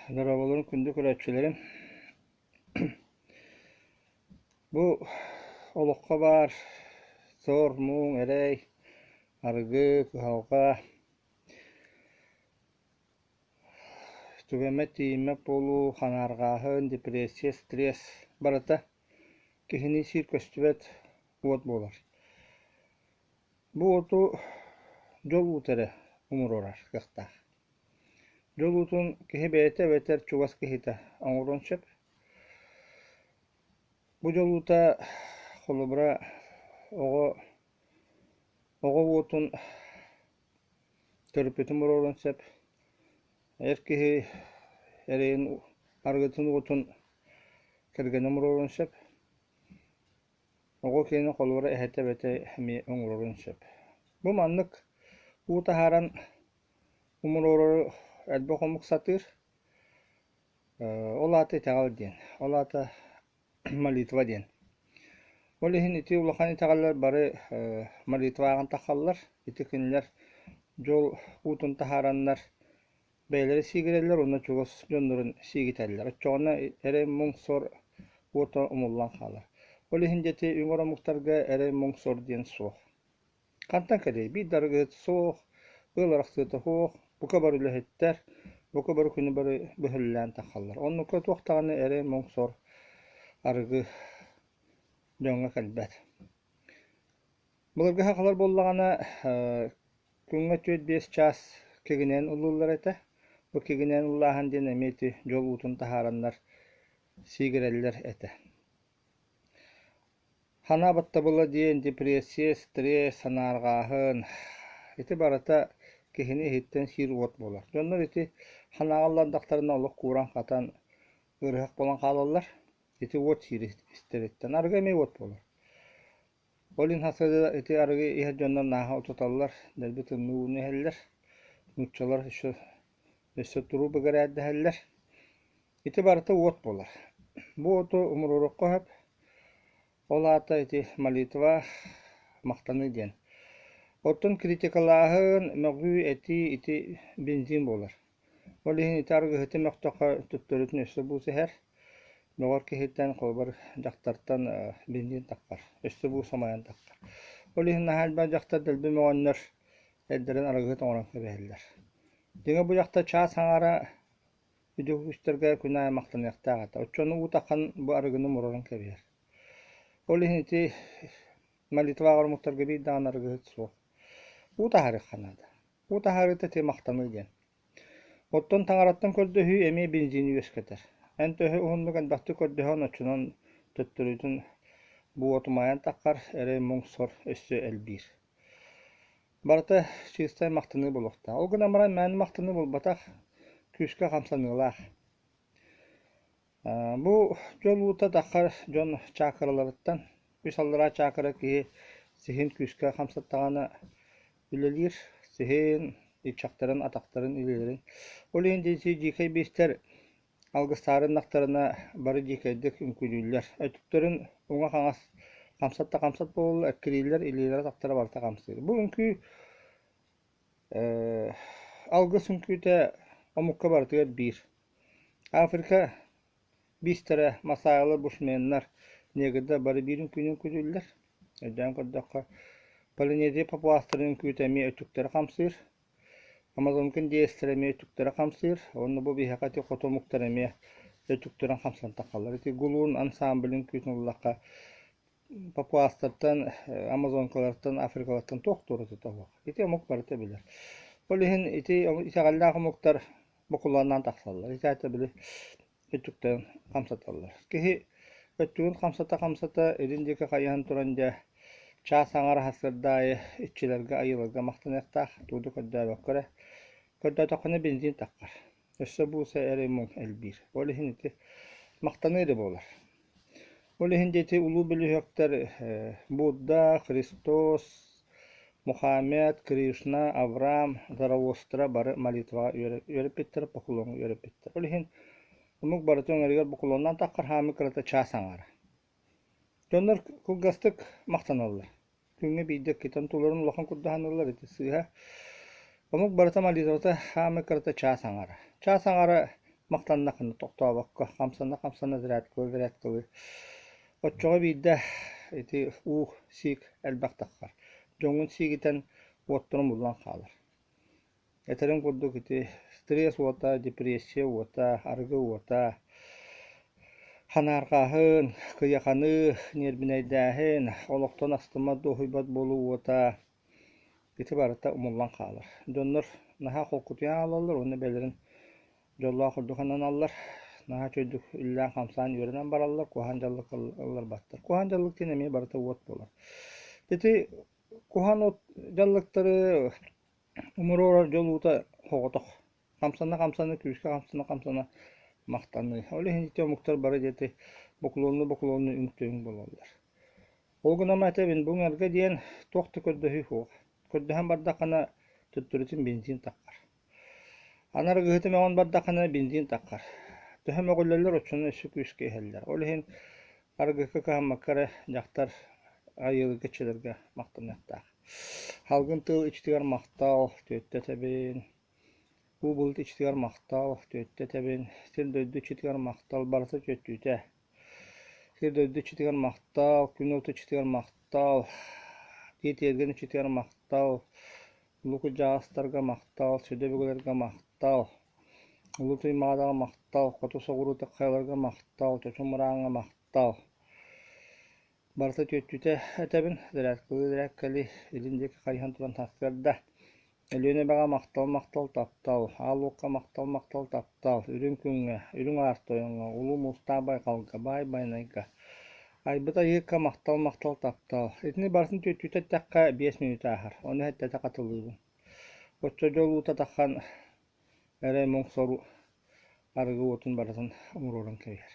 Дорооболорун күндү көрөөччүлэрим. Бу олоххо баар сор-муҥ, эрэй, арыгы, кыһалҕа, түгэммэт тиийиммэт буолуу, ханаарҕааһын, депрессия, стресс барыта киһини сиир көстүбэт уот буолар. Бу уоту дьол уута эрэ умуруорар кыахтаах. Дьол уутун киһи бэйэтэ эбэтэр чугас киһитэ оҥоруон сөп. Бу дьол уута холобура оҕо оҕо уотун төрөппүтүн буруоруон сөп. Эр киһи эрэйин арыгытын уотун кэргэнин буруоруон сөп. Оҕо киэнин холобура эһэтэ эбэтэ эмиэ оҥорорун сөп. Бу маннык уу таһааран умуруорары элбэх омук сатыыр. Ол аата итэҕэл диэн, ол аата молитва диэн. Ол иһин ити улахан итэҕэллэр бары молитва ааҕан таххаллар. Ити кинилэр дьол уутун таһаараннар бэйэлэрэ сиигирэллэр уонна чугас дьоннорун сиигитэллэр. Оччоҕуна эрэй муҥ-сор уота умуллан хаалар. Ол иһин дьэ ити үҥэр омуктарга эрэй муҥ-сор диэн суох. Хантан кэлиэй, биир да арыгыһыт суох, ыал арахсыыта суох, бука бары үлэһиттэр, бука бары күнү бары бөһүллээн таххаллар. Оннукка туох даҕаны эрэй муҥ-сор арыгы дьоҥҥо кэлбэт. Былыргы сахалар буоллаҕына күҥҥэ 4-5 чаас кигинээн ыллыыллар этэ. Бу кигинээн ыллааһын диэн эмиэ ити дьол уутун таһаараннар сиигирэллэр этэ. Санаа баттабыла диэн депрессия, стресс, санаарҕааһын ити барыта киһини иһиттэн сиир уот буолар. Дьоннор ити санааҕа ыллардахтарына олох кууран-хатан ыарыһах буолан хаалаллар. Ити уот сиир истэриттэн. Арыгы эмиэ уот буолар. Ол иһин сарсыарда ити арыгы иһэр дьоннор нааһа утуталлар, дэлби тымныы ууну иһэллэр. Нууччалар еще өссө туруу быгырээддэһэллэр. Ити барыта уот буолар. Бу уоту умуруоруохха сөп. Ол аата ити молитва, махтаныы диэн. Оттон критикалааһын, мөҕүү, этии ити бензин буолар. Ол иһин ити арыгыһыты мөхтөххө төттөрүтүн өссө буус иһэр. Мөҕөр киһиттэн, холобур, дьахтартан бензин таххар, өссө буус амайан таххар. Ол иһин наһаа элбэх дьахтар дэлби мөҕөннөр эрдэрин арыгыһыт оҥорон кэбиһэллэр. Дьиҥэ бу дьахтар чаас аҥаара Үдүгүстэргэ күн аайы махтаныахтаах этэ. Оччону уу таххан бу арыгыны мурарын кэбиһэр. Ол иһин ити молитваҕа омуктарга биир даҕаны арыгыһыт суох. Уу таһаарыахха наада. Уу таһаарыыта ити махтаныы диэн. Оттон таҥараттан көрдөһүү эмиэ бензини үөскэтэр. Эн төһө уһуннук элбэхтик көрдөһөн оччонон төттөрүтүн бу уотумайан таххар, эрэй муҥ сор өссө элбиир. Барыта чыыстай махтаныы буолуохтаах. Ол гынан баран мээнэ махтаныы буолбатах, күүскэ хамсаныылаах. Бу дьол уута таххар дьон чакраларыттан үс аллараа чакра киһи сиһин күүскэ хамсаттаҕына үлэлиир, сиһин, иччэхтэрин, атахтарын, илиилэрин. Ол иһин дьиикэй биистэр Алгыстаары ынахтарына бары дьиикэйдик үҥкүүлүүллэр, өтүктэрин уҥа-хаҥас хамсат да хамсат буолаллар, эккирииллэр, илиилэрэ-атахтара барыта хамсыыр. Бу үҥкүү алгыс үҥкүүтэ омукка барытыгар биир. Африка биистэрэ, масаайлар, бушменнар, негрдар бары биир үҥкүүнү үҥкүүлүүллэр. Өйдөөн көрдөххө, Полинезия папуастарын үҥкүүтэ эмиэ өтүктэрэ хамсыыр. Амазонка индеецтэрэ эмиэ өтүктэрэ хамсыыр уонна бу биһиэхэ ити хоту омуктар эмиэ өтүктэрин хамсан таххаллар. Ити Гулуун ансамблын күүтүн ыллахха папуастартан, амазонкалартан, африкалартан туох туоратыта суох. Ити омук барыта билэр. Ол иһин ити итэҕэллээх омуктар бокулуоннаан тахсаллар. Ити аата били өттүктэрин хамсаталлар. Киһи өттүгүн хамсата-хамсата илин диэки хайыһан туран дьэ чаас аҥара сарсыарда аайы иччилэргэ, айыыларга махтаныахтаах, тугу да көрдөөбөккө эрэ. Көрдөөтөххүнэ бензин таххар. Өссө бууса эрэй муҥ элбиир. Ол иһин ити махтаныы эрэ буолар. Ол иһин диэти улуу бөлүһүөктэр Будда, Христос, Мухаммед, Кришна, Авраам, Зараостра бары молитваҕа үөрэппиттэр, поклоҥҥа үөрэппиттэр. Ол иһин омук барыта өҥөрүгэр поклоннаан таххар хаамыы кырата чаас аҥаара. Дьоннор кылгастык махтаналлар. Күҥҥэ биирдэ иккитэн туларын улахан курдаһаналлар ити сыыһа. Омук барыта молитвата хаамыы кырата чаас аҥаара. Чаас аҥаара Махтаннаххына тохтообокко, хамсана-хамсана зарядкалыы-зарядкалыы. Оччоҕо биирдэ ити уу, сиик элбэх тахсар. Дьоҥҥун сиигитэн уоттарын буллан хаалар. Этэрин курдук ити стресс уота, депрессия уота, арыгы уота, ханаарҕааһын, кыйаханыы, ньиэрбинэйдээһин, олохтон астыммат, дуоһуйбат буолуу уота ити барыта умуллан хаалар. Дьоннор наһаа холкутуйан хаалаллар уонна бэйэлэрин дьоллоох курдук ананаллар, наһаа үчүгэйдик үлэлээн-хамсаан үөрэнэн бараллар, куһаҕан дьаллыкка ылларбаттар. Куһаҕан дьаллык диэн эмиэ барыта уот буолар. Ити куһаҕан уот дьаллыктары умуруорар дьол уута соҕотох. Хамсана-хамсана, күүскэ хамсана-хамсана махтаныы. Ол иһин ити омуктар бары диэти бокулуонну-бокулуонну үҥ-түҥ буолаллар. Ол гынан этэбин, бу ыҥарга диэн туох да көрдөһүү суох. Көрдөһөн бардаххына, төттөрүтүн бензин таххар. Аны арыгыһыты мөҕөн бардаххына, бензин таххар. Төһө мөҕүллэллэр, оччону өссө күүскэ иһэллэр. Ол иһин арыгыга кыһаммакка эрэ дьахтар айыыларга иччилэргэ махтаныахтаах. Салгын тыал иччитигэр махтал, түөттэ этэбин. Уу былыт иччитигэр махтал, түөттэ этэбин. Сир-дойду иччитигэр махтал, барыта түөттүүтэ. Сир-дойду иччитигэр махтал, күн уот иччитигэр махтал, дьиэ тиэргэн иччитигэр махтал, улуу кырдьаҕастарга махтал, сүдү өбүгэлэргэ махтал, Улуу Туймаадаҕа махтал, хоту соҕуруу хайаларга махтал, Чочу мырааҥҥа махтал. Барыта түөттүүтэ этэбин, зарядкалыы-зарядкалыы, илин диэки хайыһан туран сарсыарда. Өлүөнэ эбэҕэ махтал-махтал таптал, аал уокка махтал-махтал таптал, үрүҥ күҥҥэ, үрүҥ аар тойоҥҥо, улуу муустаах байҕалга, баай байанайга, айбыт айыыкка махтал-махтал таптал. Итини барытын түөттүүтэ эттэххэ 5 мүнүүтэ ааһар, ону эттэтэ хатылыыбын. Оччо дьол уута таххан эрэй муҥ сору арыгы уотун барытын умуруоран кэбиһэр.